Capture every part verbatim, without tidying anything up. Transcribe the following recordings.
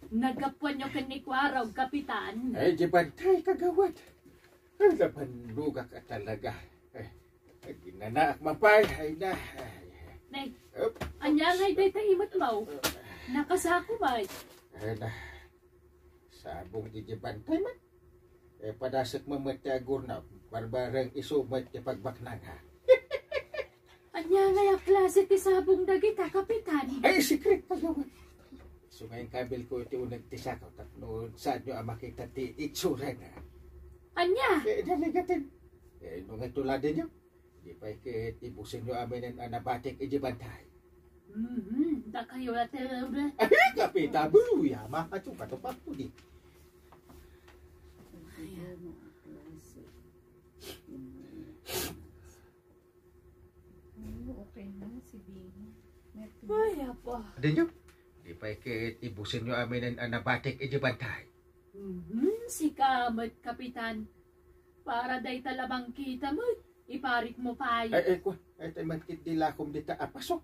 Naggapuanyo ken ni Kuarog, Kapitan. Ay, di bantay, kagawad. Ay, nabannogak a talaga. Ay, aginanaak man pay. Ay, na. Ay. Nay, Op. Ania ngay dayta imetmo? Nakasako met. Ay, na. Sabong di, di bantay man. Eh, padasek mo met ti agurna. Barbareng isu met ti pagbaknang, ha? Ania ngay a klase ti sabong dagita, Kapitan? Ay, secret pa naman. Isu nga inkabil ko iti uneg ti sako tapno saanyo a makita ti itsurana. Ania? Eh, naligatin. Eh, no nga tuladenyo, di pay ket ibusenyo aminen a nabatik iti bantay. Mhm, dakayo la ti Ay, Kapitan, buluya, makatsuka to pakpudi. Oo, okay na, si Bing. Ay, apa. Adenyo, di pay ket ibusenyo aminen a nabatik iti bantay. Mhm, sika met, Kapitan. Para dayta la bangkita met, iparikmo pay. Ay, ay, kwa, ay, tay met ket di lakom dita a paso.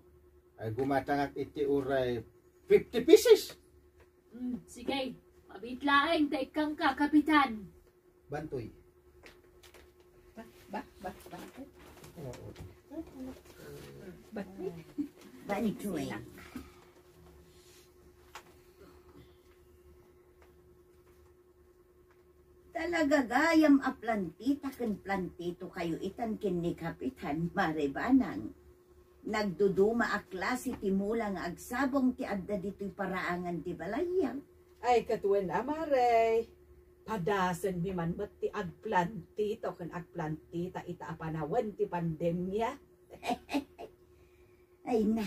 Ay, gumatangak iti uray fifty pieces. Mm, sige, mabiit laeng ta ikkangka, Kapitan. Bantoy. Ba, ba, ba, ba. Oo. Bantoy. Bantoy. Talaga gayam a plantita ken plantito kayo itan ken ni Kapitan Mare Banang. Nagduduma a klase ti mula nga agsabong ti adda ditoy paraangan ti balayyo. Ay, katuen a, Mare. Padasenmi man met ti agplantito ken agplantita ita a panawen ti pandemia. Ay na,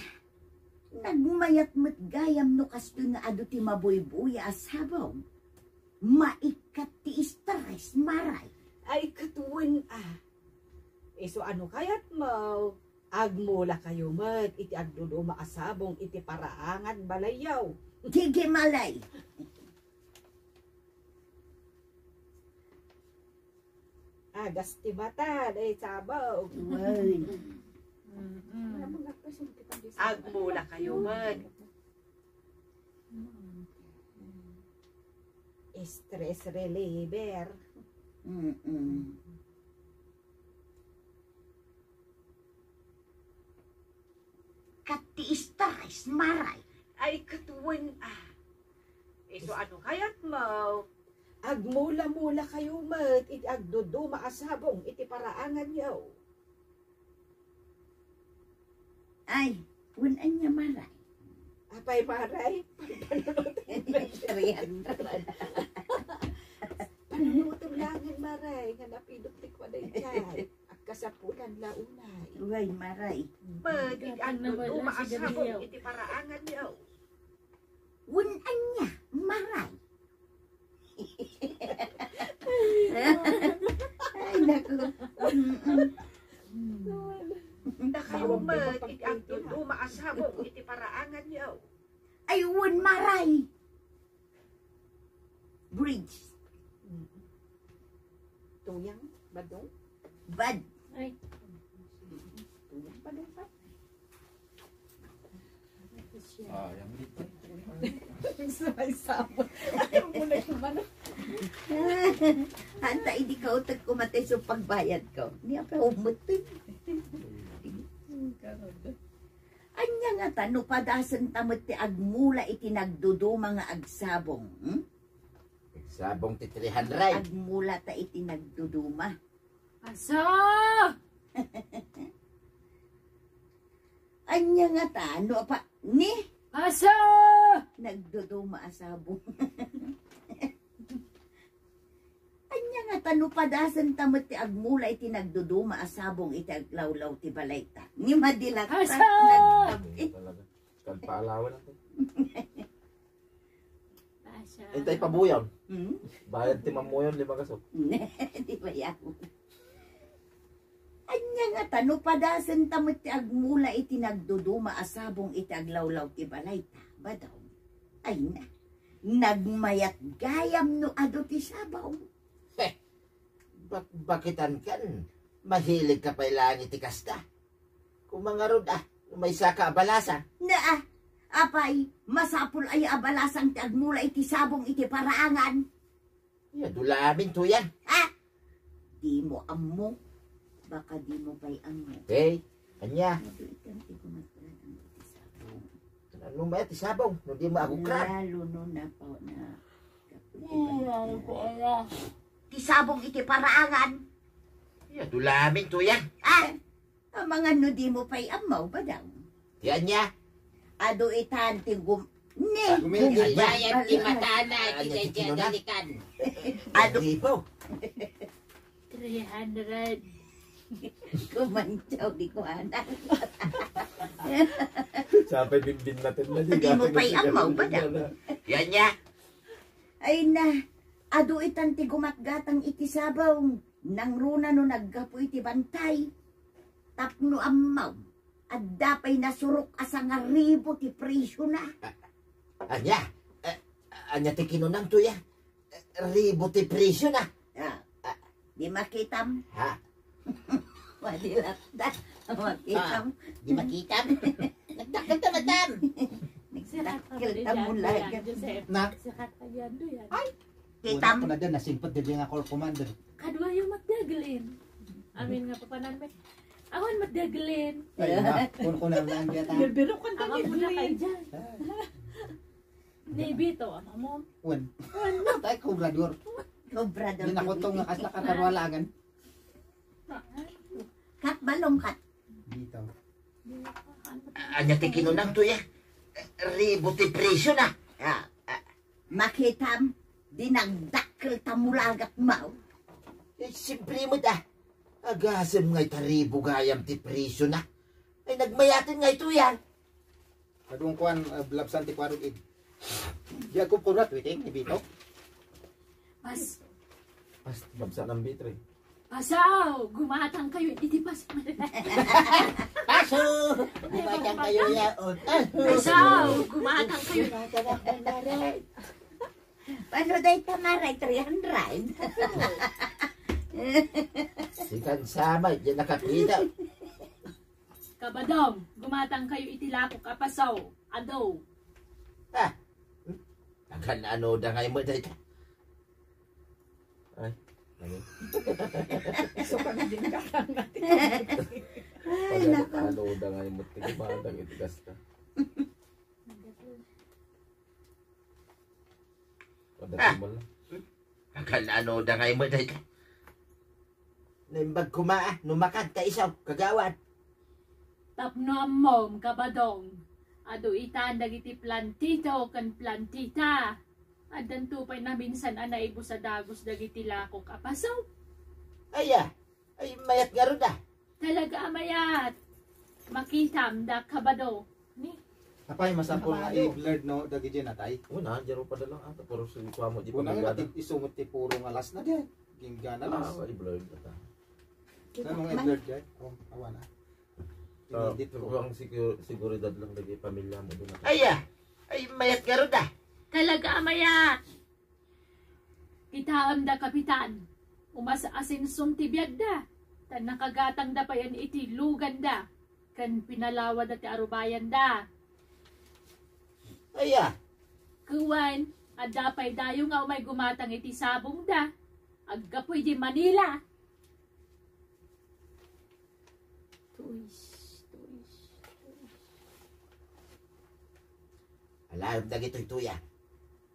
nagmayat met gayam no kastoy nga adu ti mabuybuya a sabong. Maikkat ti stress, Mare. Ay, katuen a. Isu a no kayatmo, agmulakayo met iti agduduma a sabong iti paraangan balayyo. Sige, Mare. Agas ti mata, day sabong. Wen. Mm-mm. Agmulakayo met. Stress reliever. Mm-mm. Ket ti stress, Mare. Ay, katuen a. Isu a no kayatmo, agmula-mulakayo met iti agduduma a sabong iti paraanganyo. Ay, wen ania, Mare? Apay, Mare? Three hundred. Panunutom laengen, Mare, nga napidok ti kuadaydiay. Agkasapulan la unay. Uray, Mare. Met iti agduduma a sabong iti paraanganyo. Wen ania, Mare? Ay, naku. Mm-mm. Dakayo met iti agduduma a sabong iti paraanganyo. Ay, wen, Mare. Bridge. Tuyang, badong. Bad. Ay. Tuyang, badong, bad. Ah, yang dito. Sabay-sabay. Ayaw mo na yung manok. Hanta, idi ka utek ko matay so pagbayad ko. Ni apa umutin. Ang karod. Ania ngata no padasenta met ti agmula iti nagduduma nga agsabong, hmm? Agsabong ti three hundred. Agmula ta iti nagduduma. Asa? Ania ngata no apa ni? Asa? Nagduduma a sabong. Ania ngata no padasenta met ti agmula iti nagduduma a sabong iti aglawlaw ti balayta. Ni madi latta. Asa? Nagkapi. Talaga. Kagpaalawan natin. Asa? Intay pabuyon. Hmm? Bayad ti mamuyon, lima kaso. Di ba yan? Ania ngata no padasenta met ti agmula iti nagduduma a sabong iti aglawlaw ti balayta, Badong. Ay na, nagmayat gayam no adu ti sabong. Heh, bakbakitan kan, mahilig ka pay laeng iti kasta. Kumangarod a, umaysa ka a balasa. Naa, Apay, masapul aya a balasang ti agmula iti sabong iti paraangan? Ya, dulamin to yan. Ha? Di mo ammo. Baka di mo pay ammo. Hey, anya? Adu itan ti gumatgatang iti sabong. Ano ba ti sabong? No di mo agukrat. Lalo no na pa na. Ti sabong iti paraangan. Ya, dulamin to yan. Ha? Amangan no di mo pay ammo, badang. Ti anya? Adu itan ti gum-, ni, gumit. Gumit. Ay, ay, ay, ti matana, ti anya, ti kinuna? Adu. Ribu. Three hundred. Kumantsaw, di ko anak. Sapay binbin natin na, di mo pay ammo, badang. Ti anya? Ay na, adu itan ti gumatgatang iti sabong, nangruna no naggapu iti bantay. Tapno ammo, adda pay nasurok a sangaribu ti presiona. Anya? Eh, anya ti kinunam to ya? Eh, ribu ti presiona? Ah, ah. Di makitam? Ha? Madilat da. Makitam. Ah, di makitam? Nagdakkel ta, madam. Nagdakkel ta mula. Na? Sikat pa yan, do yan. Ay! Kitam? Wala ko na dyan, nasimpet dyan nga call commander. Kadwa yung magdaglin. Amin nga papanan, may. Awan magdaglin. Ay, na. Kun ko na lang dyan, ah. Bibiro ka. Awan mo na kayo dyan. Ah. Ni Bito, ama mo. Wen. Wen. Tay, kobrador. Kobrador. Di na ko tong nga kasla katarwalangan. Kat balong kat. Bito. Anya ti kinunam to ya? Ribu ti presyo na. Ah, ah. Makitam, di nagdakkel ta mulagat mo. Eh, siyempre mo da. Agasem nga itaribo gayam ti presyo na. Ay, nagmayaten nga ito yan. Kadung kuan, ah, labsan ti kuarog id. Di ako purat, waiting, ni Bito. Pas. Pas, labsan ang bitri. Pasaw, gumatang kayo iti pas. Paso! Gumatang kayo yaon. Pasaw, gumatang kayo. Paano day tamaray three hundred? Sikan samay, di nakapita. Kabadong, gumatang kayo iti lakok a pasaw. Ado. Ah, nagan-ano da ngay mo dayta? Ay, ano? Isu ka nga din kakang natin. Ay, nako. Ano da ngay mo? Tigumandang iti kasta. Padating mo lang. Nagan-ano da ngay mo dayta? Naimbag koma, ah, no makanta isu, kagawad. Tapno ammom, kabadong, adu itan dagiti plantito ken plantita. Addanto pay naminsan a naibus a dagus dagiti lakok a pasaw. Aya, ay mayat ngarud, ah. Talaga a mayat. Makitam da kabado. Ni? Apay, masapul nga i-blurred no dagiti natay? Una, diaro pa da lang, ah, pero si kuamo di. Una nga pamilya da. Isu met ti puro nga last na di. Ginggana last. Ah, i-blurred na ta. Saan mo nga i-blurred di? Oh, awan, ah. So, pinindit ko. Ang sigur-, seguridad lang dagiti pamilya mo dun. Ay, ah! Ay, mayat ngarud, ah! Talaga a mayat! Kitaem da, Kapitan, umas-asenson ti biagda, ta nakagatangda payen iti luganda, ken pinalawada ti arubayanda. Aya? Kuan, adda pay dayo nga umay gumatang iti sabongda. Aggapuy di Manila. Tuis, tuis, tuis. Alaem dagitoy, tuya.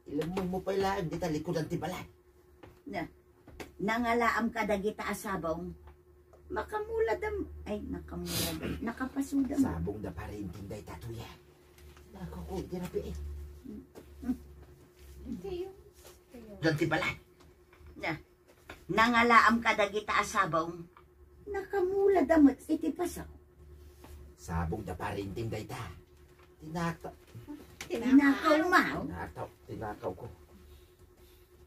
Ilemmoy mo pay laeng dita likudan ti balay. Na, nangalaam kadagita a sabong. Makamula dam-, ay, nakamula dam-, nakapasudam. Sabong da parinting dayta, tuya. Nako ko, iti rapi, eh. Mm. Iti yung, iti yung. Likudan ti balay. Na, nangalaam kadagita a sabong. Nakamula da met iti pasaw. Sabong da parinting dayta. Tinaka-, tinakaw mo? Tinakaw, tinakaw ko.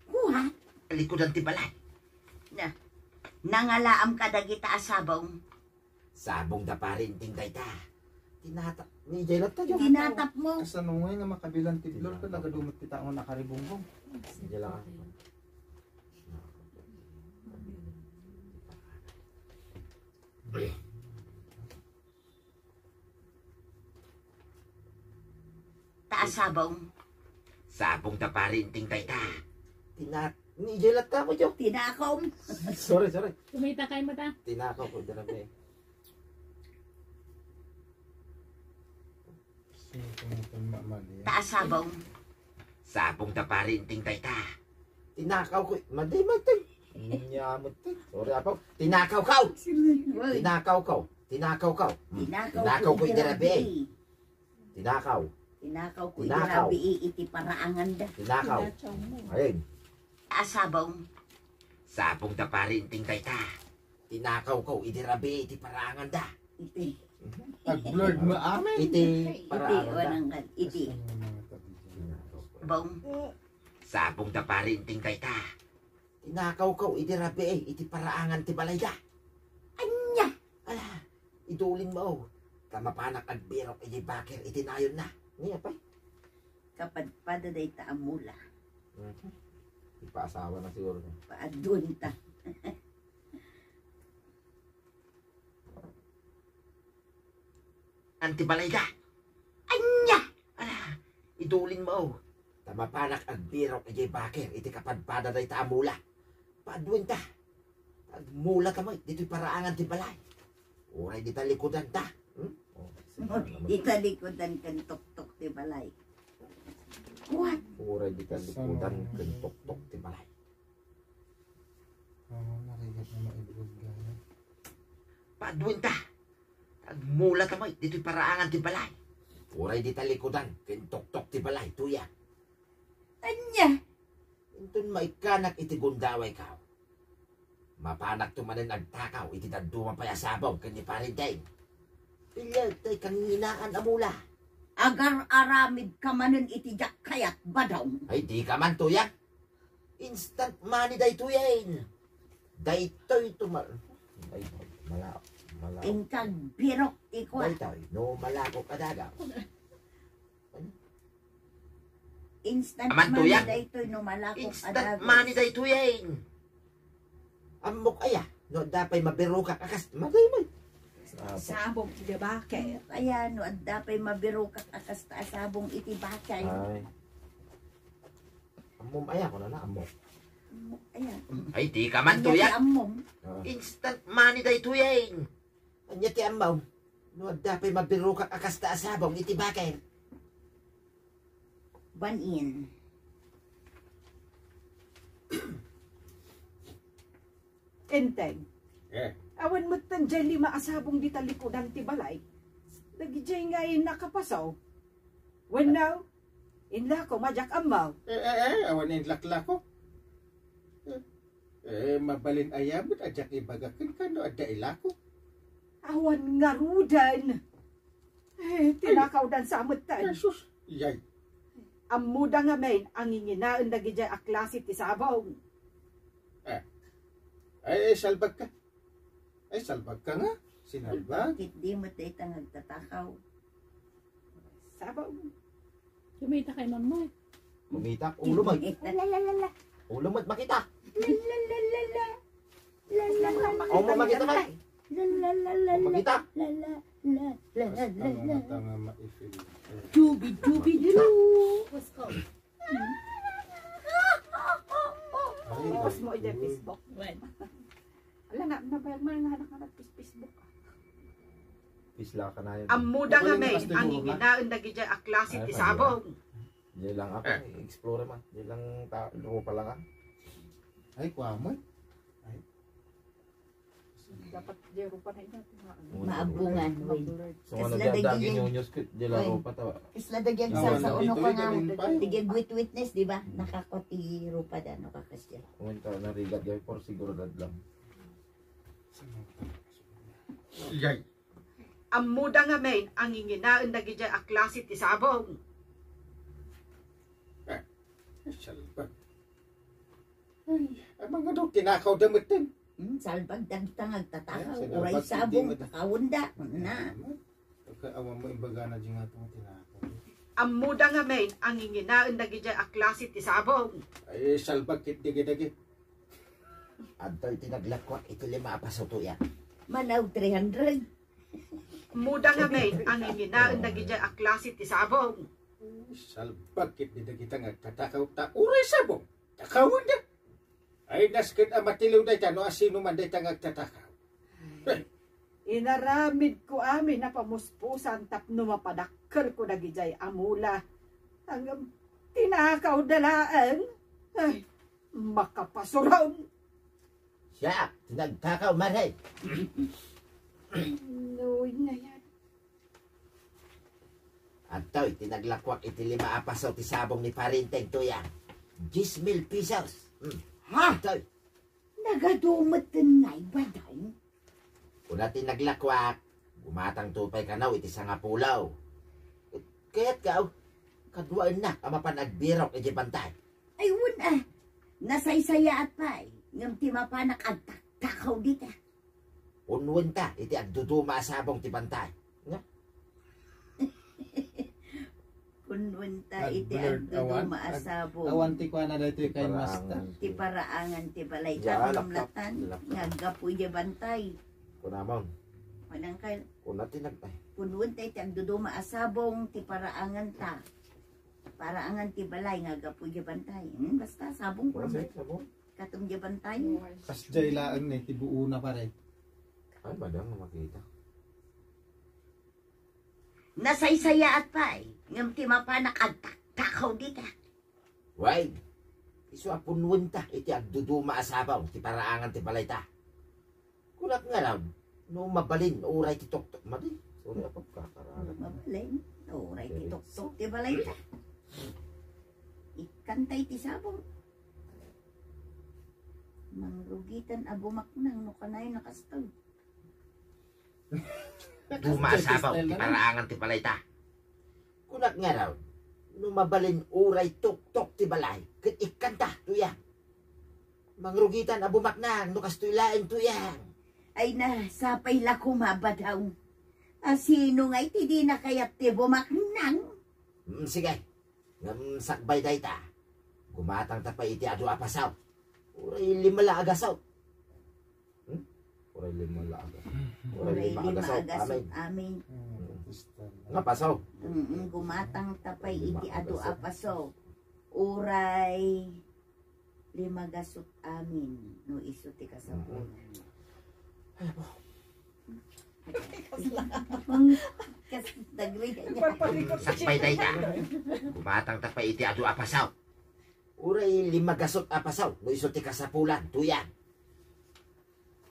Kuha. Likudan ti balay. Na, nangalaam kadagita a sabong. Sabong da parinting dayta. Tinatap. Ni jay latta, jay. Tinatap mo. Kasano nga nga makabilang ti blur ko, nagadumat ti tao nga nakaribungbong. Jay lang. Sabong. Sabong ta pare, inting dayta. Tinak-, ni Jelat ka mo, Jo. Tinakom. Sorry, sorry. Kumita kay mo ta. Tinakaw ko, dira, be. Sino itong mamali? Taas sabong. Sabong ta pare, inting dayta. Tinakaw ko, madi, madi. Inya mo, te. Sorry, apo. Tinakaw ka. Uy. Tinakaw ka. Tinakaw ka. Hmm. Tinakaw Tinakaw ko, ko, dira, be. Tinakaw. Tinakaw ko, Tinakaw. Dira, be, iti paraangan da. Tinakaw. Ayun. Taas sabong. Sabong ta pare, inting dayta. Tinakaw ko, idi rabii ti paraanganda. Iti. Ag-blurred mo amin. Iti Iti, paraanganda. Wananggan, iti. Basta mga tabi dyan. Bong. Sabong ta pare, inting dayta. Tinakaw ko, idi rabii, iti paraangan ti balayda. Anya? Ala, idulin mo. Ta mapanak agbirok iti bakir, iti nayon na. Niya pa? Kapadpada dayta a mula. Mhm. Ipaasawa na siguro niya. Paadun ta. Anti balayda. Anya? Ala, idulin mo. Ta mapanak agbirok iti bakir, iti kapadpada dayta a mula. Paaduen ta. Agmula ta met, ditoy paraangan ti balay. Uray dita likudan ta. Hmm? Oh, sige naman. Dita likudan ken tuktok ti balay. What? Uray dita likudan ken tuktok ti balay. Oo, narigat na maibulga na. Paaduen ta. Agmula ta met, ditoy paraangan ti balay. Uray dita likudan, ken tuktok ti balay, tuya. Anya? Inton maikkanak iti gundaway ka. Mapanakto manen agtakaw iti dadduma pay a sabong ken ni Pare Deng. Piliag tay kanginginaan a mula. Agar-aramid ka manen iti diak kayat, Badong. Ay, di ka man, tuya. Instant money daytoyen. Daytoy tumal-, ay, mala-, mala-, Inkag birok ti kua. Daytoy, no malakok a daga. Instant Aman money tuyak. Daytoy no malakok a daga. Instant money daytoyen. Ammok aya, no adda pay mabirokak a kas-, maday mo. Sabong iti bakir. Aya, no adda pay mabirokak a kasta a sabong iti bakir. Ay. Ammom aya, kunana, ammok. Ammok aya. Ay, di ka man, anya ti tuyak. Ammom. Ah. Instant money daytoyen. Anya ti ammom? No adda pay mabirokak a kasta a sabong iti bakir. Ban-in. Enteng. Eh. Awan metten jay lima a sabong dita likudan ti balay. Dagidiay nga nakapasaw. Wenno, inlako, madiak ammo. Eh, eh, eh, awan inlaklako. Eh, eh, mabalin aya met a diak ibaga kenka no adda ilako. Awan ngaruden. Eh, tinakawdan sa metten. Jesus, yay. Ammoda ngamin a nginginaen dagidiay a klase ti sabong. Eh. Ay, salbag ka. Ay, salbag ka nga. Sinalbag. Ket di met dayta nga agtatakaw. Sabong. Kumita kay Ma'am Moy. Kumita, ulo mo. Lalalala. Ulo mo, makita. Lalalala. Lalalala. Ulo mo, makita, Ma'am. Lalalala. Makita. Lala, la, la, la, la, la. Basta nga mata nga maifil. Dubi, dubi, du. Ay, post mo iti Facebook. Wen. Ala na, nabayag man nga anak nga nagpis-, Facebook. Pislaka na yun. Ammoda ngamin a nginginaen dagidiay a klase ti sabong. Diay lang ako, eh, explore man. Diay lang ta-, rupa lang, ah. Ay, kuha mo. Ay. Dapat diay rupa na ina. Maabungan, wen. So, ano, kasla dagiti, diay lang rupa ta. Kasla dagiti sa, sa uno ka nga, dagiti wit-, witness, di ba? Nakakot ti rupa da, no, kakas diay. Wen, ta, narigat diay, for siguro, dad lang. Yay. Ammoda ngamin a nginginaen dagidiay a klase ti sabong. Eh, salbag. Ay, amang adu, tinakaw da metten. Hmm, salbag dagita nga agtatakaw. Ay, uray salbag, sabong, hindi mo da-, takawenda. Na. Pagka awan mo, imbagana di nga itong tinakaw. Ammoda ngamin a nginginaen dagidiay a klase ti sabong. Ay, salbag kit digi-digi. Adtoy ti naglakwak iti lima a paso tuyak. Manaw three hundred. Ammoda ngamin a nginginaen dagidiay a klase ti sabong. Salbag ketdi dagita nga agtatakaw ta uray sabong, takawenda. Ay, nasken a matiliw dayta no asino man dayta nga agtatakaw. Ay, inaramidko amin a pamuspusan tapno mapadakkelko dagidiay a mula. Ngem tinakawda laeng. Ay, makapasuron. Siak ti nagtakaw, Mare. No, inayan. Adtoy ti naglakuak iti lima a paso ti sabong ni Pare Enteng, Tuyang. Diez mil pesos. Hmm. Ha? Adtoy. Nagadu met ngay, Badong? Kuna ti naglakuak, gumatangto pay kano iti sangapulo. Kayatka, kaduaennak a mapan agbirok iti bantay. Ay, wen a, nasaysayaat pay, ngem ti mapanak agtaktakaw dita. Punnuenta iti agduduma a sabong ti bantay. Nga? Punnuenta iti agduduma a sabong. Awan ti kuana daytoy kay masta. Ti paraangan ti balay. Kaduam latta nga aggapu idiay bantay. Kunamon. Manang kay. Kuna ti nag-, ay. Punnuenta iti agduduma a sabong ti paraanganta. Paraangan ti balay nga aggapu idiay bantay. Hmm, basta sabong. Kuna, sabong. Katum idiay bantay. Kasdiay laeng ni ti buona, pare. Ay, madam, makita. Nasaysayaat pay, ngem ti mapanak agtaktakaw dita. Way, isu a punnuenta iti agduduma a sabong ti paraangan ti balayta. Kunak ngarud, no mabalin, uray ti tuktok. Madi, sorry, apagkakaralan. Mabalin, uray ti tuktok ti balayta. Ikkanta iti sabong. Mangrugitan a bumaknang no kanayon a kastoy. Duma a sabong ti paraangan ti balayta. Kunak ngarud, no mabalin uray tuktok ti balay, ket ikkanta, Tuyang. Mangrugitan a bumaknang no kastoy laeng, Tuyang. Ay na, sapay la koma, Badong. A, sino ngay ti dina kayat ti bumaknang? Mm, sige. Ngem sakbay dayta, gumatangta pay iti adu a pasaw. Uray lima la a gasut. Hmm? Uray lima la a gasut. Uray lima a gasut. Amin. Amin. Hmm. Nga pasaw. Mm, gumatangta pay iti adu a pasaw. Uray lima gasut amin no isu ti kasapulan. Ay, apo. Ang kas-, dagri ka niya. Sakbay dayta. Gumatangta pay iti adu a pasaw. Uray lima gasut a pasaw no isu ti kasapulan, Tuyang.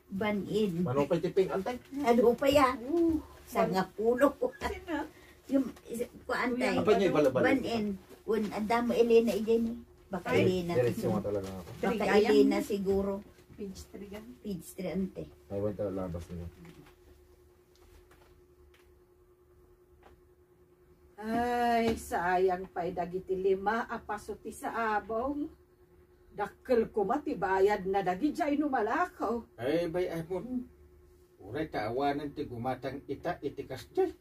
Ban-in. Mano pay ti ping-antay? Ano pa ya? Sangapulo. Sino? Yung, is-, kuan tay. Apa niya, bala-bala? Ban-in. Kun, ang damo Elena, iyan eh. Baka Elena. Diretso nga talaga ako. Baka Elena siguro. Page three yan. Page three, ante. Ay, wait, labas nila. Ay, sayang pay dagiti lima a paso ti saabong. Dakkel koma ti bayadna dagidiay no malakaw. Ay, bay-amon. Uray ta awanen ti gumatang ita iti kasdiay.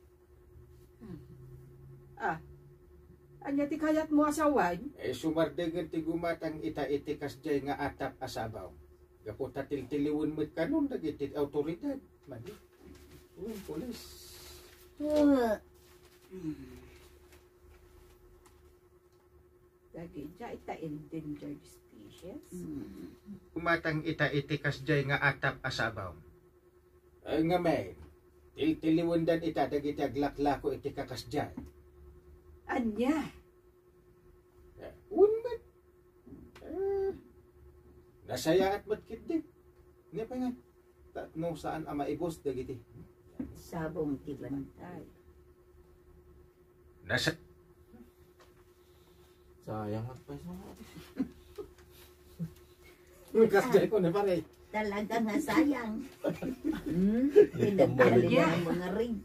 Ah, ania ti kayatmo a sawen? Eh, sumardengen ti gumatang ita iti kasdiay nga atap a sabaw. Gapu ta tiltiliwen met kanon dagiti awtoridad. Madi. Uy, pulis. Dagidiay ta endangered species. Mm. Gumatang ita iti kasdiay nga atap a sabaw. Ay, ngamin, tiltiliwendan ita dagiti aglaklako iti kakasdiay. Ania? Eh, wen met. Eh, nasayaat met ketdi. Nia pay nga, tapno saan a maibus dagiti. Sabong ti bantay. Nasa- Sayang at pa sa. Kasdiay ko na, pare. Talaga nga sayang. Hmm? Pinagdali mo ang mga ring.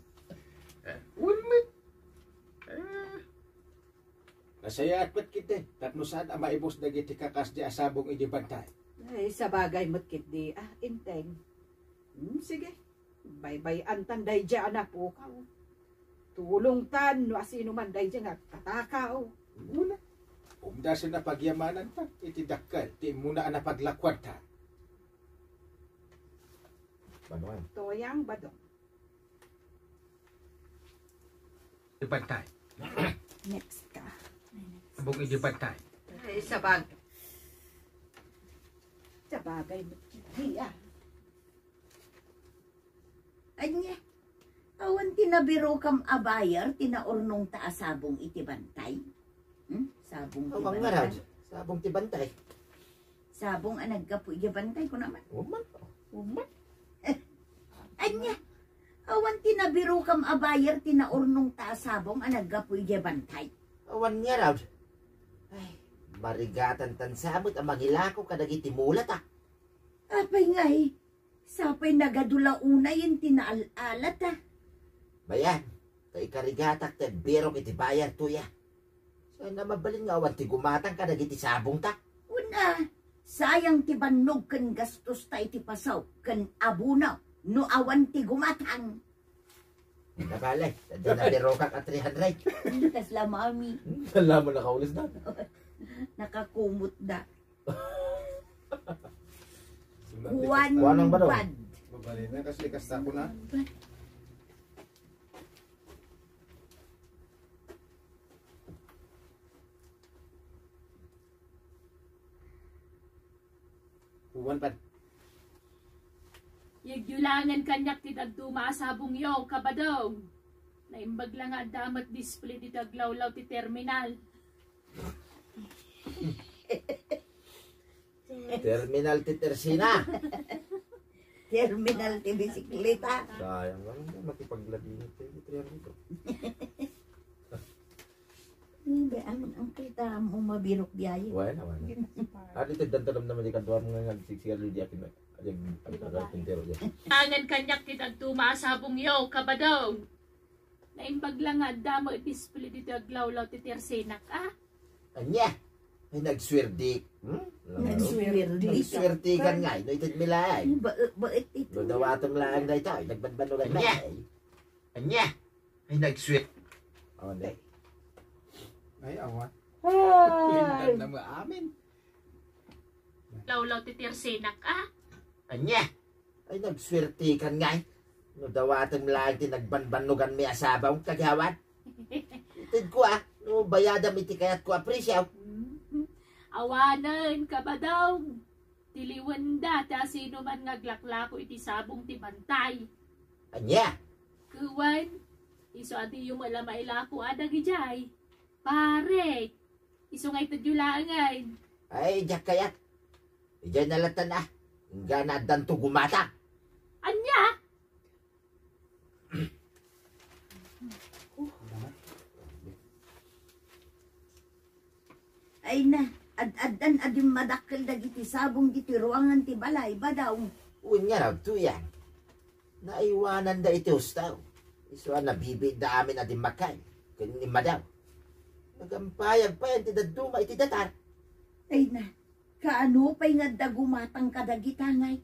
Eh, wen met. Eh, nasayaat met ketdi. Tapno saan a maibus dagiti kakasdiay a sabong iti bantay. Ay, sabagay met ketdi. Ah, Enteng. Hmm, sige. Baybay-antan daydiay a napukaw. Tulongtan no asino man daydiay nga agtatakaw. Una, umdasen a pagyamananta iti dakkel ti immuna a napaglakuanta. Badong. Tuyang, Badong. Ibantay. Next ka. Kung idi patay. Ay, sabag-, sabagay met ketdi, a. Ania, awan ti nabirokam a buyer ti naurnongta a sabong iti bantay? Hmm? Sabong ti bantay? Awan ngarud. Sabong ti bantay. Sabong a naggapu iti bantay, kuna man. Awan man. Awan man. Eh, ania, awan ti nabirokam a buyer ti naurnongta a sabong a naggapu iti bantay? Awan ngarud. Ay, marigatantan sa met a mangilako kadagiti mulata. Apay ngay, sapay nagadu la unayen ti naal-alata. Bayan, ta ikarigatak ti agbirok iti buyer, tuya. Saan a mabalin nga awan ti gumatang kadagiti sabongta? Wen a, sayang ti bannog ken gastosta iti pasaw ken abono no awan ti gumatang. Nabale, adda nabirokak a three hundred. Kasla, mami. Kasla mo nakaulis da. Nakakumot da. Kuan. Kuan ang bado. Bad. Babali na, kasi kasta ko na. Uwan pad. Yegyo laengen kaniak ti dadduma a sabongyo, kabadong. Naimbag la nga adda met display ditoy aglawlaw ti terminal. Terminal ti tersina. Terminal ti bisikleta. Sayang lang mo, makipaglabingit kayo, three hundred. Hindi, ang, ang kita mo mabirok di ay. Wala, wala. At ito, dantalam naman di kanto mo nga nagsiksigarilyo di akin. Ay, ang, ang, ang, ang, Angan kaniak ti dadduma a sabongyo, kabadong. Naimbag la nga adda met display ditoy aglawlaw ti tersinak, a? Ania? Ay, nagsuwerdi. Hmm? Nagsuwerdi. Nagsuwerdi kan nga, no, ited mi laeng. Ba-, ba-, ito. No, dawatem laeng dayta, ay, nagbanbanugan. Ania? Laeng. Ania? Ay, nagsuwert. Awan, day. Ay, awan. Ay. Pindan na mo amin. Lawlaw ti tersinak, a? Ania? Ay, nagsuwerti kan ngay. No, dawatem laeng ti nagbanbannugan mi a sabong, kagawad. Ited ko, a, no, bayadam iti kayat ko a presyo. Mhm. Awanen, kabadong. Tiliwenda ti asinoman nga aglaklako iti sabong ti bantay. Ania? Kuwan, isu a diyo met la mailako a dagidiay. Pare, isu nga itedyo laengen. Ay, diak kayat. Idiay nalatan a. Inggana addanto gumatang. Ania? Ay na, ad-addan a dimmadakkel dagiti sabong diti ruangan ti balay, badaw. Wen ngarud, tuyan. Naiwananda iti hustaw. Isu a nabibiitda amin a dimmakkel ken immadaw. Nagampayag payen ti dadduma iti datar. Ay na, kaano pay nga adda gumatang kadagita ngay?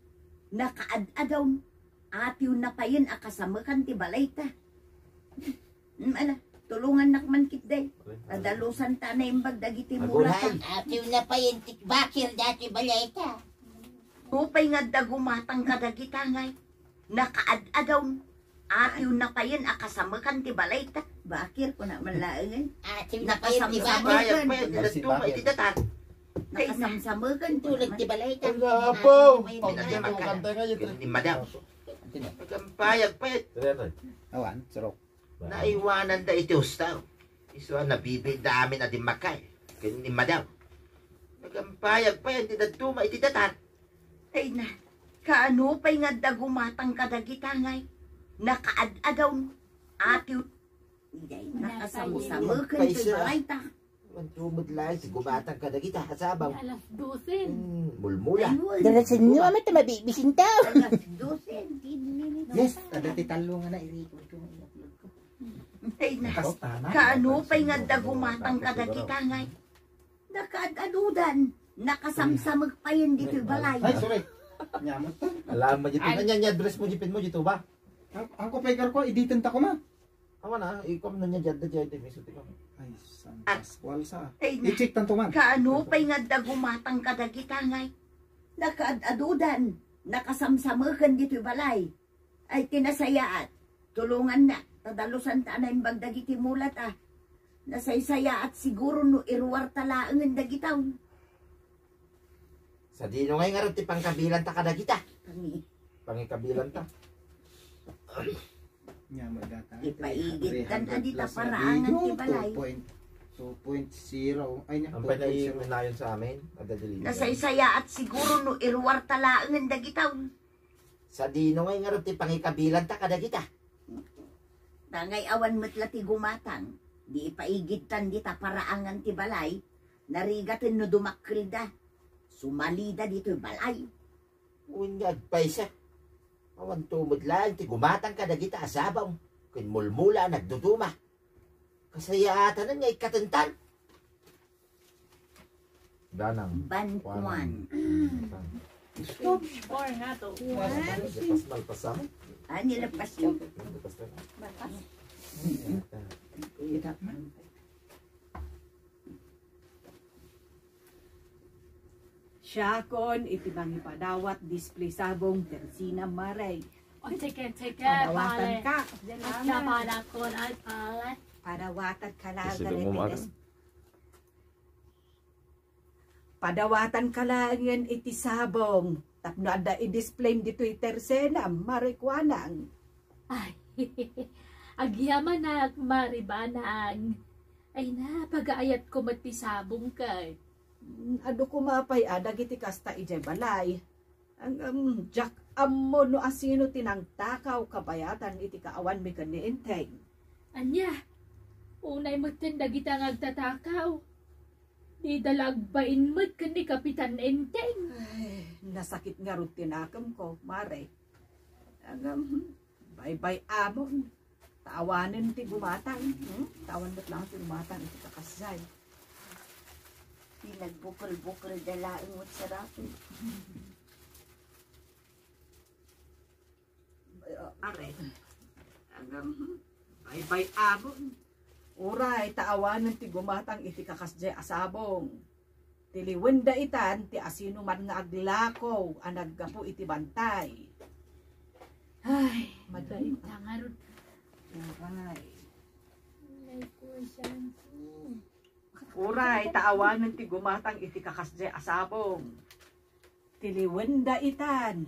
Nakaad-adawm. Atiwna payen a kasamekan ti balayta. Mm, ala, tulongannak man ketdi. Adalusan ta naimbag dagiti mulata. Atiwna payen ti bakir dati balayta. Nupay nga adda gumatang kadagita ngay, nakaad-adawm. Atiwna payen a kasamekan ti balayta. Bakir, kuna man laengen. Atiwna payen ti bakir. Nakasamsamekan. Nakasamsamekan. Tulad ti balayta. Ala, apo. Atiwna payen ti bakir. Madam. Nagampayag payen. Awan, surok. Naiwananda iti hustaw. Isu a nabibiitda amin a dimmakkel ken immadaw. Nagampayag payen ti dadduma iti datar. Ay na, kaano pay nga adda gumatang kadagita ngay? Nakaad-adawm. Atiw. Nakasamsamekan ti balayta. Mantumod laeng ti gumatang kadagita a sabong. Alas dose. Hmm, mulmula. Ayun. Darasenyo, amin ta mabibisinta. Alas dose. Yes, adda ti tallo nga na-record ko. Ay na, kaano pay nga adda gumatang kadagita ngay? Nakaad-adudan, nakasamsameg payen ditoy balay. Ay, sorry. Nyamot to. Alam mo dito, anya, anya address mo, jipin mo dito ba? Ang, ang ko pay garko, iditen ta ko na. Awan na, ikom na niya dyan, dyan, dyan, dyan, dyan, dyan. Ay, San Pascual sa. Ay, na. I-check tanto man. Kaano pay nga adda gumatang kadagita ngay? Nakaad-adudan, nakasamsameken ditoy balay. Ay, ti nasayaat. Tulongannak, ta dalusan ta a naimbag dagiti mulata. Nasaysayaat siguro no iruarta laengen dagita. Sadino ngay ngarud ti pangkabilanta kadagita? Pangi- Pangikabilanta. Nya, magdata. Ipaigidtan a dita paraangan ti balay. Two point, two point zero. Ay, nya, Ang pwede two point zero. Nayon sa amin, adda dili. Nasaysayaat siguro no iruarta laengen dagita. Sadino ngay ngarud ti pangikabilanta kadagita? Dangay awan met la ti gumatang, di ipaigidtan dita paraangan ti balay, narigaten no dumakkelda, sumalida ditoy balay. Wen nga agpaysa, awan tumod laeng ti gumatang kadagita a sabong, ken mulmula a nagduduma. Kasayaatan nga ikkatentan. Danang. Bankuan. Stop. Four nga to. Pasmal, pasam. Ah, nilabas yun. Pasmal. Malpas. Kita man. Siakon iti mangipadawat display sabong, Tersina, Mare. Oy, teka, teka, Padawatan pare. Ka. Ay, pala ko, ay, pare. Padawatan ka lang, Kasi Mare, lumumar. Pinas. Padawatan ka laengen iti sabong tapno adda i-display ditoy Tersena, Mare Kuanang. Ay, agyamanak, Mare Banang. Ay na, pagaayatko met ti sabong ket. Mm, adu koma pay a dagiti kasta idiay balay. Ang, um, diak ammo no asino ti nangtakaw kabayatan iti kaawanmi ken ni Enteng. Ania? Unay metten dagita nga agtatakaw. Dida la agbain met ken ni Kapitan Enteng. Ay, nasakit ngarud ti nakemko, Mare. Ang, um, baybay-amon. Ta awanen ti gumatang, hmm? Ta awan met lang ti gumatang iti kakasdiay. Pinagbukel-bukelda laeng met sarato. Ay, are. Agam, hmm? Baybay-amon. Uray, ta awanen ti gumatang iti kakasdiay a sabong. Tiliwenda itan ti asino man nga aglako a naggapu iti bantay. Ay, madayta ngarud. Uray. Ay, kusanti. Uray, ta awanen ti gumatang iti kakasdiay a sabong. Tiliwenda itan.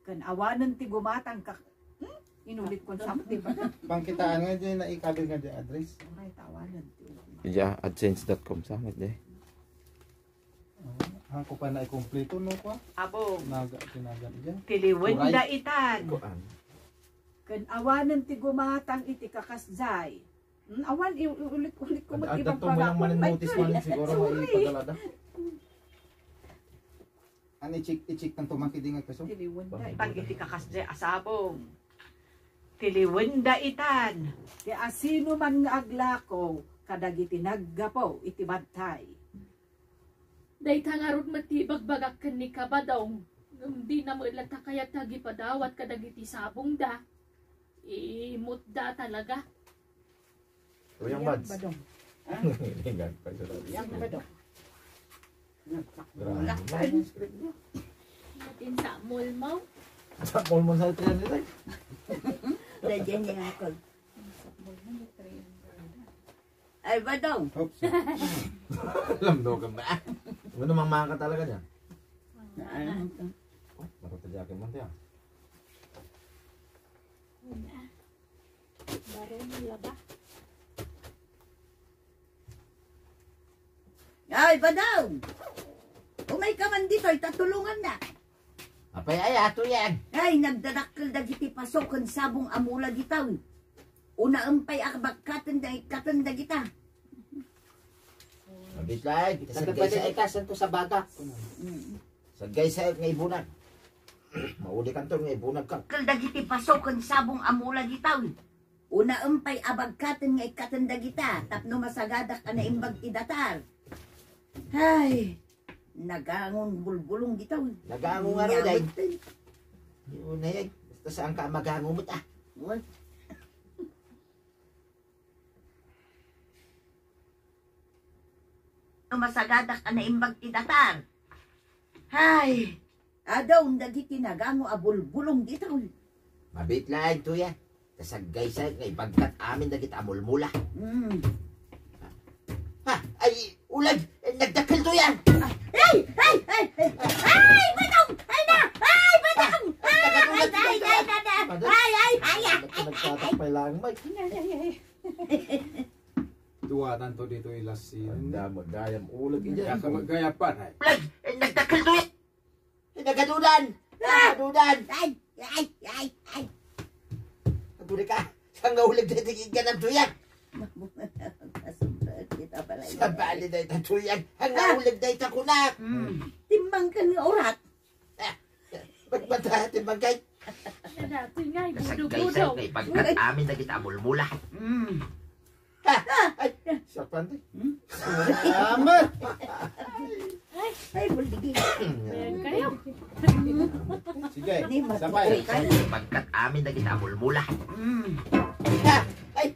Ken awanen ti gumatang ka, hmm? Inulit kon sa, di ba? Pangkitaan nga diay naikabil nga diay address. Uray, ta awanen ti gumatang. Diay adsense dot com sa met diay. Oh, ako pa na ikumpleto, no, kwa? Abong. Naga, tinagan diay. Tiliwenda itan. Kuan. Ken awanen ti gumatang iti kakasdiay. Hmm, awan, i-, iulit-ulit ko met ibang pagakon. Adda to manen notice man siguro. Sorry. Maipadalada. Ano, i-check, i-check tanto man kidi nga peso? Tiliwenda. Tang iti kakasdiay a sabong. Tiliwenda itan. Ti asino man nga aglako kadagiti naggapu iti bantay. Dayta ngarud met ti ibagbagak ken ni Kabadong, ngem dina met latta kayat ti agipadawat kadagiti sabongda. Imutda talaga. Uyang, Bads. Badong. Ha? Uyang, Badong. Grabe. Matin sa mulmaw. Sa mulmaw sa tiyan nila. Pwede niya ako. Ay, Badong. Oops. Alam daw ka ba? Ano, mangmaka talaga niya? Ano to? Oh, marunong tayo akin man tayo. Barong laba. Ay, Badong! Umay ka man ditoy, ta tulongannak. Apay aya, Tuyan? Ay, nagdadakkel dagiti paso ken sabong a mula dita. Unaem pay a bagkaten da, ikkaten dagita. Mabitlag, ta saggaysay. Ikasanto sa bagak. Mm. Saggaysay nga ibunag. Mauli kanto nga ibunag ka. Kel dagiti paso ken sabong a mula dita. Unaem pay a bagkaten nga ikkaten dagita tapno masagadak a naimbag ti datar. Ay, nagangon bulbulong dita. Nagango nga ro, day. Yun na yan. Basta saan ka magango met, ah. What? No masagadak a naimbag ti datar. Hay, adaw dagiti nagango a bulbulong dita. Mabit laeng, Tuyan. Ta saggaysay nga ibagkat amin dagiti a mulmula. Mm. Ay, ulag! Nagdakkel to yan! Ay! Ay! Ay! Ay! Ay! Badong! Ay na! Ay! Badong! Ay! Ay! Ay! Ay! Ay! Ay! Ay! Ay! Ay! Nagtatakpay lang, Mike. Duwatan to dito ilasin. Ang damo, dayam ulag iyan. Kaya ka maggayapan, ay. Ulag! Nagdakkel to yan! Nagadudan! Nagadudan! Ay! Ay! Ay! Ay! Aguri ka! Saan nga ulag dayta igganam to yan? Masumbag kita pala. Sabali dayta to yan. Ang nga ulag dayta kunak. Timbang ka nga urat. Ah, ba't ba ta timbang kay? Dati nga, Kasagkay-sagkay, budo-budo. Pagkat amin na kita mulmula. Ha! Ay! Siya pa, ante. Salamat! Ay, ay, buldigi. Ayan kayo. Sige, Di sabay. Pagkat amin na kita mulmula. Ha! Ay!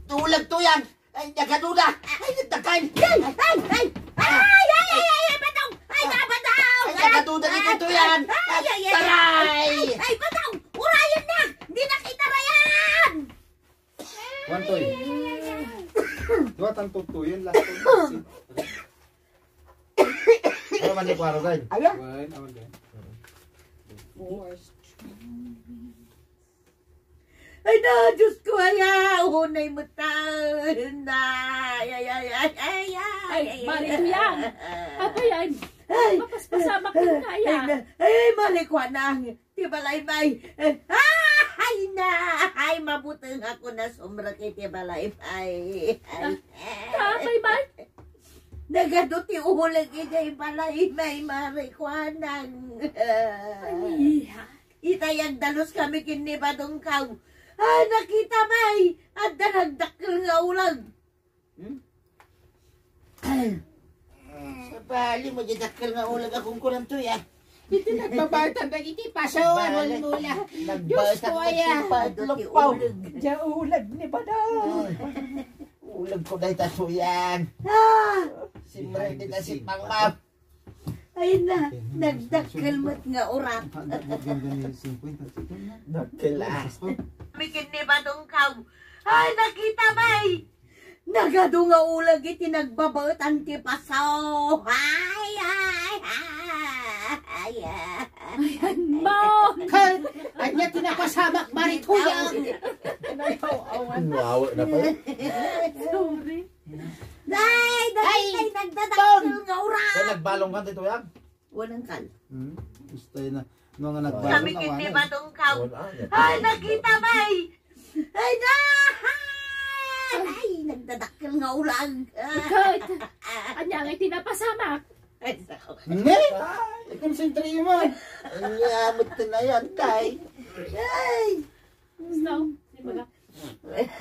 Tulag to yan! Ay, nagaduda! Ay, nagdakan! Ay! Ay! Ay! Ay! Ay! Ay! Ay! Batong! Ay, nabataw! Ay, nagaduda ni Kuto yan! Ay! Ay! Ay! Taray! Ay! Ay! Batong! Urayan na! Hindi na kita rayan! Wantoy. Dua tan tutuyen lang. Ano man ni Kuwaro, guys? Ayan. Wan, awan din. Ay na, Diyos ko, aya, unay mo ta. Na, ay, ay, ay, ay, ay, Ay, ay, Mari ay, Tuyang. Ay, Apay, ay, ay, mapaspasamak ay, ka, ay, aya. na, ay, Mari Kuanang. Ti balay, bay. Ay, na, ay, mabuteng ako na sumrek iti balay, bay. Ay, Apay, bay. Nagadu ti uleg iti balay, bay, Mari Kuanang. Ay, Itay agdalus kami ken ni Badong Kaw. Ah, nakita, bay, adda nagdakkel nga ulag. Hmm? Sabali mo, di dakkel nga ulag akong kulantoy, ah. Iti nagbabaytan dagiti pasawan, Bale. Mula. Diyos ko, aya. Nagbaytan dagiti paitlupaw. Dia ulag ni Badong. Ay. Ulag ko dayta, tuyan. Ah! Simrek dita si Pangmap. Ay na, nagdakkel met nga urat. Dakkel, ah. Mikin ni Badong Kaw. Ay, nakita, bay! Nagadu nga ulag iti nagbabaetan ti pasaw. Ay, ay, ay, ay, ay. Ayan mo! Kal-, anya ti napasamak, Mari Tuyang? Nayaw-awan. Nawa na pay. Sorry. Day, day, Ay, day, nagdadakkel Ton! Nga urat. Kaya nagbalong ka, Tito Yang? Walang kal. Hmm? Gusto yun na. No nga nagbalong Kami na, kiti wala. Batong Kaw. Wala, Ay, nakita, bay! Ay, na! Ay, nagdadakkel nga ulag. Ikaw, anya nga iti napasamak? Ay, sa- Ne? Ay, concentrate mo. Anya, ba't na yan, tay? Ay! Gusto? Di ba?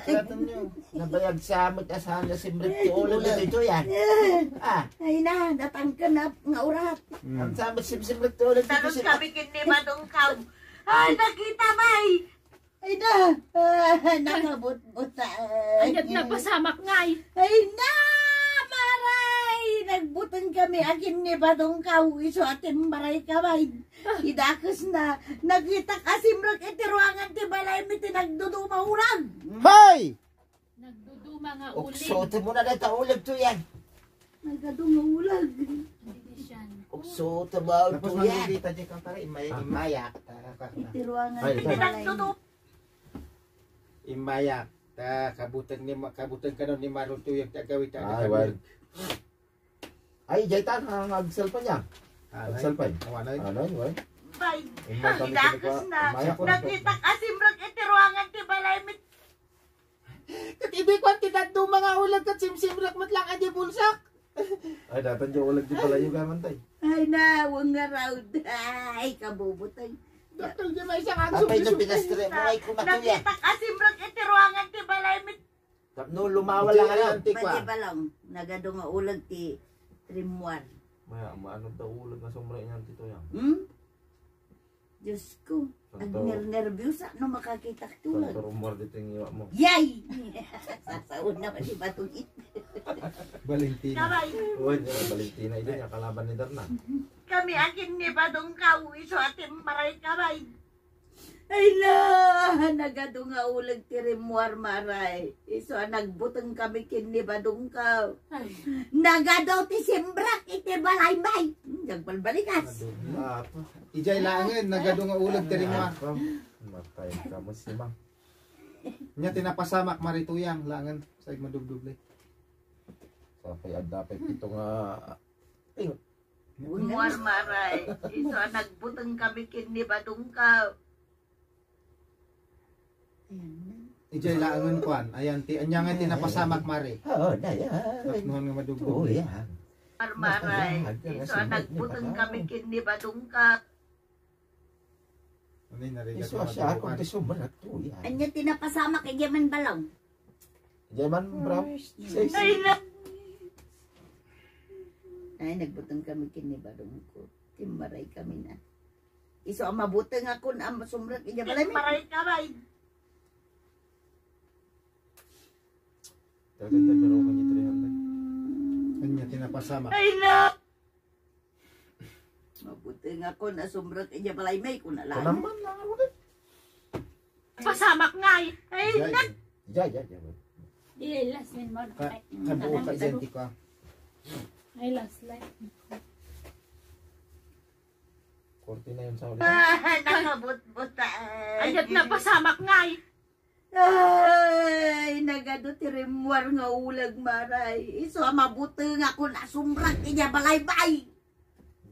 Kaya niyo, nabayag sa amot asahan na simrek ti ulo dito yan. Ah, Ay na, natangken na nga urat. Ang sa amot simsimrek ti ulo dito Talos si kami kin ni Badong Kaw. Ay, nakita, bay! Ay na, ah, nakabutbut na. Ay, napasamak ngay. Ay na, maray! Nagbuteng kami akin ni Badong Kaw, iso atin maray ka, bay. Idakes na, nakitak a simrek iti ruangan ti balay mi ti nagduduma ulag. Hoy! Nagduduma nga ulig. Uksote mo na dayta ulag to yan. Nagadu nga ulag. Hindi siya. Uksote mo Tapos to yan. Mangigita di kang tara, imay-, Ah. Imayak. Tara, tara, tara. Iti ruangan Ay, ti ito. Balay. Nagdudu- Imayak. Ta, kabuteng ni ma-, kabuteng kano ni Maro to yung tagawit. Ay, tagawit. Ay, jay ta, ang agsalpan niya. Anay, agsalpan. Awanay. Anay, way. Bay, Ang mga kami idakes pinagwa-, na. Maya ko na to. Nakitak a simrek iti ruangan ti balay mi. Ket idi kuan ti dadduma nga ulag ket simsimrek met lang a di bulsak. Ay, datan di ulag di palayo gaman tay. Ay, na, wang nga raud. Ay, kabubutay. Dakkel di may isang Apay no agsususuki. Pinastre mo ay kumatuya. Nakitak a simrek iti ruangan ti balay mi. Tapno lumawa lang Hindi, ayan. Antikwa. Pwede ba lang? Nagadu nga ulag ti trimwar. Maya, maano daw ulag nga sumra iyan, Tito, yan? Hmm? Diyos ko, Santo. Agner-nervyosa no makakitak tulag. Santo rumor dito yung iwa mo. Yay! Sasaon naman si Batong It. Valentina. Kabay. Uwan niya, Valentina. Ito niya, kalaban ni Darna. Kami akin ni Badong Kaw, iso atin maray kabay. Ay na, nagadu nga uleg ti rimmuar, Maray. Isu a nagbuteng kami ken ni Badongko. Ay. Nagadu ti simbrak iti balay, bay. Hmm, nagbalbalikas. Apo. Ijay laengen, nagadu nga uleg ti rimmuar. Apo. Matay ka mo, Sima. Nya ti napasamak, Mari Tuyang, laengen. Sa madubdubli. Sa pay adda pay pito nga Rimmuar, Maray. Isu a nagbuteng kami ken ni Badongko. Ijay laengen kuan. Ayan ti, anya nga ti napasamak, Mari. Oo, dayan. Tapno nga madugdog. Tuyang. Rimmuar, Maray. Isu a nagbuteng kami ken ni Badongko. Ano yung narigat Isu mo, siya madugdog? Akong ti sumrak, Tuyang. Anya ti napasamak, ijay man balaw. Ijay man, bro. Ay, na- Ay, nagbuteng kami ken ni Badongko. Timmaray kami na. Isu a mabuteng ako na masumrek ijay balay mi. Timmaray ka, bay. Talagang tayo, pero kanya three hundred. Anya, tinapasama. Ay, na! Mabuteng ako na sumrek ijay balay mi, kuna lang. Naman lang ako din. Pasamak nga eh. Ay, na! Jay, jay, jay. Iya, last name mo. Ka-, kabuo ka, identiko, ah. Ay, last life. Korte na yun sa ulit. Ah, nakabutbot, ah. Ayat na, pasamak nga eh. Ay, nagadu ti rimmuar nga uleg, Maray. Isu a mabuteng ako na sumrek ijay balay, bay.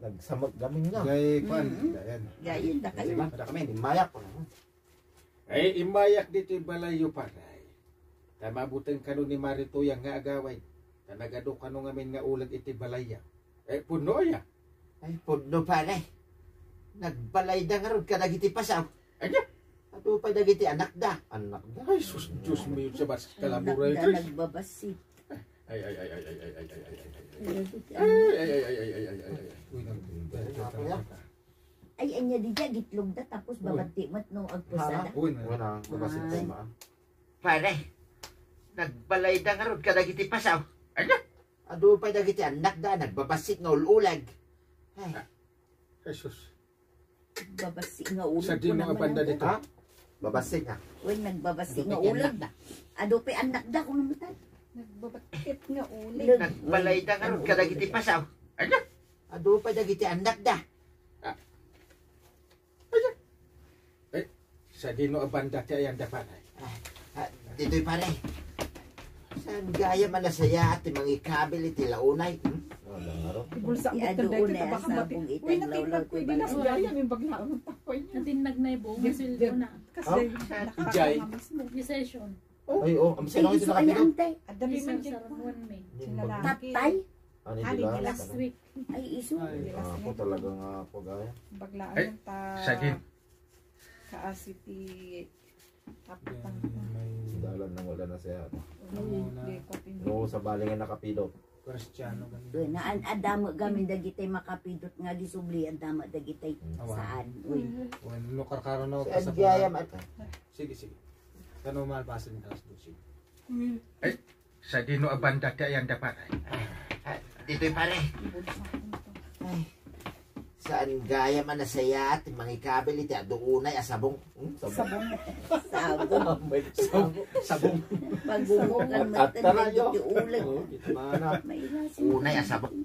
Nagsamag gamin nga. Jay, kwan, Mm-mm. Dayan. Gayin da kayo. Ada kami, immayak ko na. Ay, immayak ditoy balayyo, Paray. Ta mabuteng kano ni Mari Tuyang nga agawid. Ta nagadu kano ngamin nga uleg iti balayya. Ay, pudno aya. Ay, pudno, Pare. Nagbalayda ngarud kadagiti pasaw. Anya? Adu pay dagiti anakda. Anakda? Ay, sus, Dios mio, sa bas-, kalaburay, Anakda Diyos. Nagbabasi. Ay, ay, ay, ay, ay, ay, ay, ay, ay, ay, ay. Kadagiti Ay, anak. Ay, ay, ay, ay, ay, ay, ay, ay. Uy, nag-, Ay, anya di dya, gitlog da, tapos Uy. Babati met no agpusada. Uy, na. Wala, mabasit Ay. Tayo, ma. Pare, nagbalayda ngarud kadagiti pasaw. Anya? Adu pay dagiti annakda, nagbabassit nga ul-uleg. Ay. Ah, Jesus. Babassit nga uleg. Sa dino a banda dito? Ha? Babassit nga. Uy, nagbabassit nga uleg. Adu pay annakda, kuno met. Nagbabassit nga uleg. Nagbalayda ngarud kadagiti pasaw. Anya? Adu pay dagiti annakda. Ah. Ay, ay, sa dino a banda ti ayanda, pare? Ah, ah, ditoy, pare. Saan gayam a nasayaat ti mangikabil iti launay, hmm? Wala nga ro. Ibulsa Ti mo adu tanda iti unay a tabak mati. Sabong iti Uy, aglawlaw natinag ko ti di balay. Nas gayam, yung bagla ang takoy niya. Natinag na yung buong Yes, sildo yes. Na. Kasi Oh, nakakama Jai. Mismo. Recession. Oh. Ay, oh, ang Ay, sino isu nakapito? Ay, ante. Adda Isa man sa dyan. Ramon, may. Yung Sila bag- lang. Tatay? Ano Ano, yung di ba? Last week. Ay, isu. Ay, ah, ako talaga nga ako, gaya. Baglaan Ay, yung ta-, saging. Kaasi ti tapang. Yan, may Dalan nang wala na siya. Uy, Amo na. Di ko pin- No, sa bali nga nakapidot. Kristiano kami. Uy, naan, adamo gamin dagiti makapidot nga gisubli, adamo dagiti Hmm. Awa. Saan. Uy. Uy, no, karkaro, no, Sa kasapatan. Gaya, mata. Sige, sige. Kano malpasan yung alas dose? Ay, sa dino a banda ti ayanda, pare? Ah, ditoy, pare. Ay, saan gayam a nasayaat ti mangikabil iti adu unay a sabong? Hmm, sabong. Sabong. Sabong. Sabong. Sabong. Pagumukan mo At tarayo. Iti ulo. Oh, kita mana. Mailas. Unay a sabong.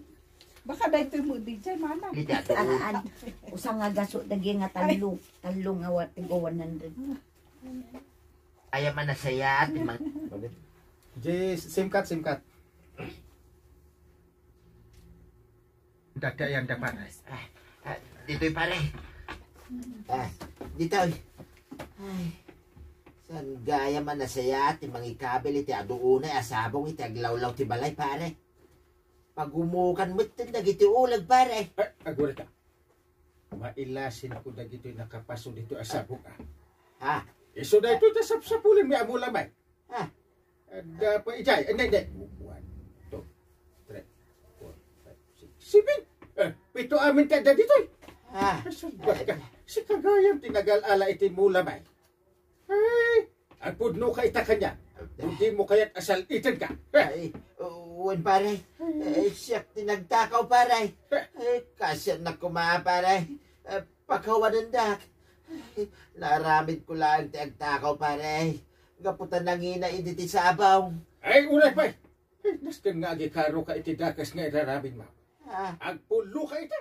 Baka dahil ito yung mood, D J, mana? Iti adu unay. Aan, usang nga gaso, dagi nga tallo. Tallo nga wa-, tigo one hundred. Ay, man nasaya, ti mang- Jay, SIM card, SIM card. Dati ayan da, pare. Ah, ah, ditoy, pare. Ah, ditoy. Ay, saan gayam a nasaya ti mangikabil iti adu unay a sabong iti aglawlaw ti balay, pare? Pagumukan met dagiti uleg, pare. Eh, agurita. Mailasin ko dagitoy nakapaso ditoy a sabong, ah. Ha? Isu daytoy ta sapsapulen mi a mulamay. Ha? Adda pa, ijay, hindi, hindi. One, two, three, four, five, six, seven. Eh, pito amin ti adda ditoy. Ha? Sabagka, sika gayam ti nagal-ala iti mulamay. Ay, agpudno ka ita kaniak. Dimo kayat a sal-iten ka. Ay, wen, pare. Eh, siak ti nagtakaw, pare. Eh, kasiannak koma, pare. Eh, pakawanendak. Naaramid ko laeng ti agtakaw, pare. Gapu ta nangina idi ti sabaw. Ay, unay pay! Nasken nga agikaroka iti dakes nga iraramidmo. Ah, Agpulloka ita.